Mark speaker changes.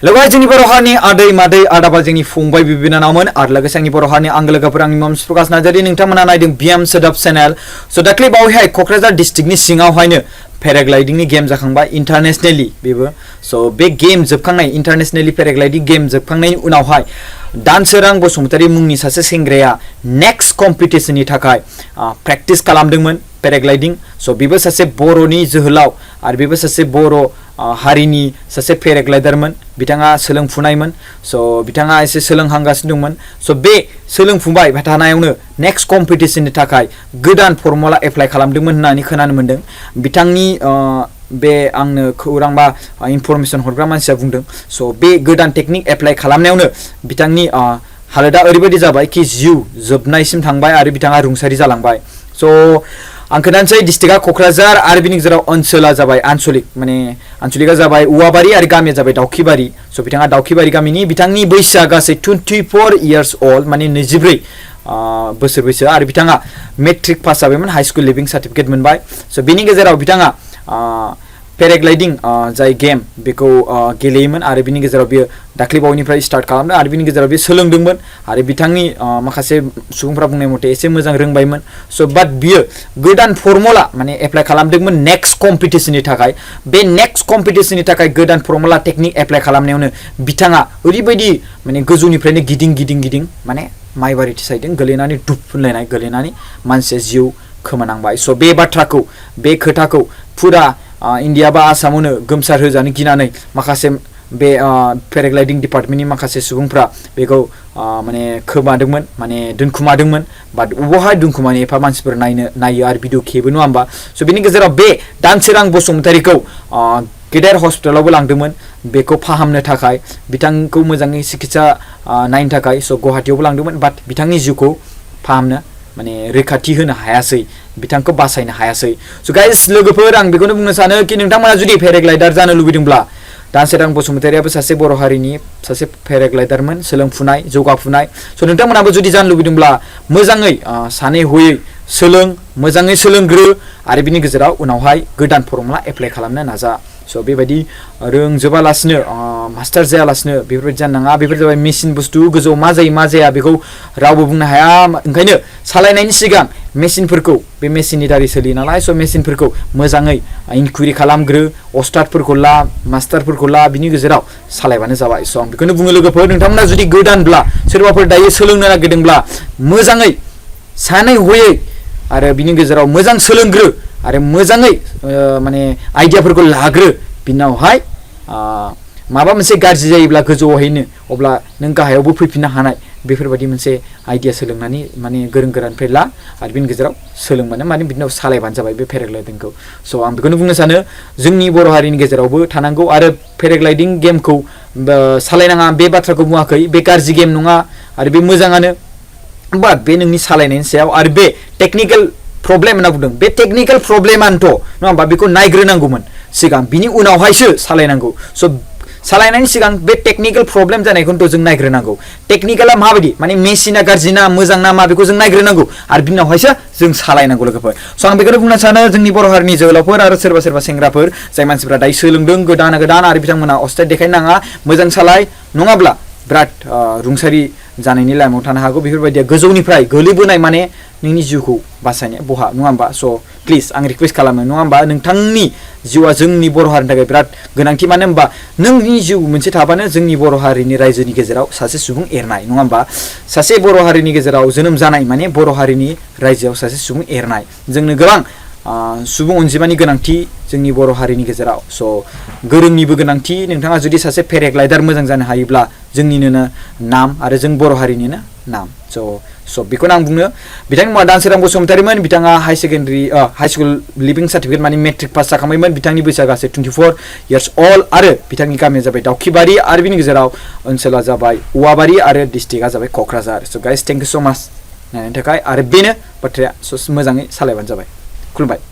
Speaker 1: लोगो जोंनि बर' हारिनि आदै मादै आदाबा जोंनि फंबाय बिनानावमोन आरो लोगोसे आंनि बर' हारिनि आंगो लोगोफोर आंनि मुं प्रकाश नार्जारी नोंथांमोना नायदों बिएम सोदोब चेनेल स' दाख्लै बावैहाय क'क्राझार डिस्ट्रिक्टनि सिङावहायनो पेराग्लाइडिंनि गेम जाखांबाय इन्टारनेशनेलि बेबो स' बे गेम जोबखांनाय इन्टारनेशनेलि पेराग्लाइडिं गेम जोबखांनायनि उनावहाय दानसोरां बसुमतारी मुंनि सासे सेंग्राया नेक्स्ट कम्पिटिशननि थाखाय प्रेक्टिस खालामदोंमोन पेराग्लाइडिं स' बेबो सासे बर'नि जोहोलाव आरो बेबो सासे बर' हारिनि सासे पेराग्लाइडारमोन बिथाङा सोलोंफुनायमोन स' बिथाङा एसे सोलोंहांगासिनो दंमोन स' बे सोलोंफुबाय थानायावनो नेक्स्ट कम्पिटिशननि थाखाय गोदान फर्मुला एप्लाइ खालामदोंमोन होननानै खोनानो मोन्दों बिथांनि बे आंनो खौरां बा इनफरमेसन हरग्रा मानसिया बुंदों स' बे गोदान टेकनिक एप्लाइ खालामनायावनो बिथांनि हालोदा ओरैबायदि जाबाय कि जिउ जोबनायसिम थांबाय आरो बिथाङा रुंसारि जालांबाय स' आं खोन्थानोसै डिस्ट्रिक्टआ क'क्राझार आरो बिनि गेजेराव ओनसोला जाबाय आनसलिक माने आनसलिकआ जाबाय औवाबारि आरो गामिया जाबाय दाउखिबारि स' बिथाङा दाउखिबारि गामिनि बिथांनि बैसोआ गासै 24 इयार्स अल्ड माने 24 बोसोर बैसो आरो बिथाङा मेट्रिक पास जाबायमोन हाई स्कुल लिभिं सार्टिफिकेट मोनबाय स' बिनि गेजेराव बिथाङा पेराग्लाइडिं जाय गेम बेखौ गेलेयोमोन आरो बिनि गेजेराव बियो दाख्लैबावैनिफ्राय स्टार्ट खालामदों आरो बिनि गेजेराव बियो सोलोंदोंमोन आरो बिथांनि माखासे सुबुंफ्रा बुंनाय मथे एसे मोजां रोंबायमोन स' बाट बियो गोदान फर्मुला माने एप्लाइ खालामदोंमोन नेक्स्ट कम्पिटिशननि थाखाय बे नेक्स्ट कम्पिटिशननि थाखाय गोदान फर्मुला टेकनिक एप्लाइ खालामनायावनो बिथाङा ओरैबायदि माने गोजौनिफ्रायनो गिदिं माने माइबारि साइडजों गोलैनानै डुब होनलायनाय गोलैनानै मानसिया जिउ खोमानांबाय स' बे बाथ्राखौ बे खोथाखौ फुरा इन्डिया बा आसामावनो गोमसार होजानो गिनानै माखासे बे पेराग्लाइडिं डिपार्टमेन्टनि माखासे सुबुंफ्रा बेखौ माने खोमादोंमोन माने दोनखुमादोंमोन बाट बबेहाय दोनखुमानो एफा मानसिफोर नायो आरो भिडिअ खेबो नङा होमबा स' बिनि गेजेराव बे दानसोरां बसुमतारीखौ गेदेर हस्पिटालावबो लांदोंमोन बेखौ फाहामनो थाखाय बिथांखौ मोजाङै सिकित्सा नायनो थाखाय स' गुवाहाटीयावबो लांदोंमोन बाट बिथांनि जिउखौ फाहामनो माने रैखाथि होनो हायासै बिथांखौ बासायनो हायासै स' गाइस लोगोफोर आं बेखौनो बुंनो सानो कि नोंथांमोना जुदि पेराग्लाइडार जानो लुबैदोंब्ला दानसोरां बसुमतारीयाबो सासे बर' हारिनि सासे पेराग्लाइडारमोन सोलोंफुनाय जौगाफुनाय स' नोंथांमोनाबो जुदि जानो लुबैदोंब्ला मोजाङै सानै हयै मोजाङै सोलोंग्रो आरो बिनि गेजेराव उनावहाय गोदान फर्मुला एप्लाइ खालामनो नाजा स' बेबायदि रोंजोबालासिनो मास्टार जायालासिनो बेफोरबायदि जानो नाङा बेफोर जाबाय मेसिन बुस्थु गोजौआव मा जायो मा जाया बेखौ रावबो बुंनो हाया ओंखायनो सालायनायनि सिगां मेसिनफोरखौ बे मेसिननि दारै सोलियो नालाय स' मेसिनफोरखौ मोजाङै इनकुइरि खालामग्रो अस्टादफोरखौ ला मास्टारफोरखौ ला बिनि गेजेराव सालायबानो जाबाय स' आं बेखौनो बुङो लोगोफोर नोंथांमोना जुदि गोदानब्ला सोरबाफोर दायो सोलोंनो नागिरदोंब्ला मोजाङै सानै हयै आरो बिनि गेजेराव मोजां सोलोंग्रो आरो मोजाङै माने आइडियाफोरखौ लाग्रो बिनावहाय माबा मोनसे गाज्रि जायोब्ला गोजौआवहायनो अब्ला नों गाहायावबो फैफिननो हानाय बेफोरबायदि मोनसे आइडिया सोलोंनानै माने गोरों गोरानिफ्राय ला आरो बिनि गेजेराव सोलोंबानो माने बिनाव सालायबानो जाबाय बे पेराग्लाइडिंखौ स' आं बेखौनो बुंनो सानो जोंनि बर' हारिनि गेजेरावबो थानांगौ आरो पेराग्लाइडिं गेमखौ सालायनाङा बे बाथ्राखौ बुङाखै बे गाज्रि गेम नङा आरो बे मोजाङानो बाट बे नोंनि सालायनायनि सायाव आरो बे टेक्निकेल प्रब्लेम होनना बुंदों बे टेक्निकेल प्रब्लेमानोथ' नङा होमबा बेखौ नायग्रोनांगौमोन सिगां बिनि उनावहायसो सालायनांगौ स' सालायनायनि सिगां बे टेक्निकेल प्रब्लेम जानायखौथ' जों नायग्रोनांगौ टेक्निकेला माबायदि माने मेसिना गाज्रि ना मोजां ना मा बेखौ जों नायग्रोनांगौ आरो बिनि उनावहायसो जों सालायनांगौ लोगोफोर स' आं बेखौनो बुंनो सानो जोंनि बर' हारिनि जोहोलावफोर आरो सोरबा सेंग्राफोर जाय मानसिफ्रा दायो सोलोंदों गोदान आरो बिथांमोना अस्टाद देखायनो नाङा मोजां सालाय नङाब्ला बिराद रुंसारि जानायनि लामायाव थानो हागौ बेफोरबायदिया गोजौनिफ्राय गोलैबोनाय माने नोंनि जिउखौ बासायनाया बहा नङा होमबा स' प्लिज आं रिक्वेस्ट खालामो नङा होमबा नोंथांनि जिउआ जोंनि बर' हारिनि थाखाय बिराद गोनांथि मानो होमबा नोंनि जिउ मोनसे थाबानो जोंनि बर' हारिनि रायजोनि गेजेराव सासे सुबुं एरनाय नङा होमबा सासे बर' हारिनि गेजेराव जोनोम जानाय माने बर' हारिनि रायजोआव सासे सुबुं एरनाय जोंनो गोबां सुबुं अनजिमानि गोनांथि जोंनि बर' हारिनि गेजेराव स' गोरोंनिबो गोनांथि नोंथाङा जुदि सासे पेराग्लाइडार मोजां जानो हायोब्ला जोंनिनो नाम आरो जों बर' हारिनिनो नाम स' बेखौनो आं बुङो बिथांनि मुङा दानसोरां बसुमतारीमोन बिथाङा हाई स्कुल लिभिं सार्टिफिकेट माने मेट्रिक पास जाखांबायमोन बिथांनि बैसोआ गासै 24 इयार्स अल्ड आरो बिथांनि गामिया जाबाय दाउखिबारि आरो बिनि गेजेराव ओनसोला जाबाय औवाबारि आरो डिस्ट्रिक्टआ जाबाय क'क्राझार स' गाइस थेंक इउ स' माच नायनायनि थाखाय आरो बेनो बाथ्राया मोजाङै सालायबानो जाबाय खुलुमबाय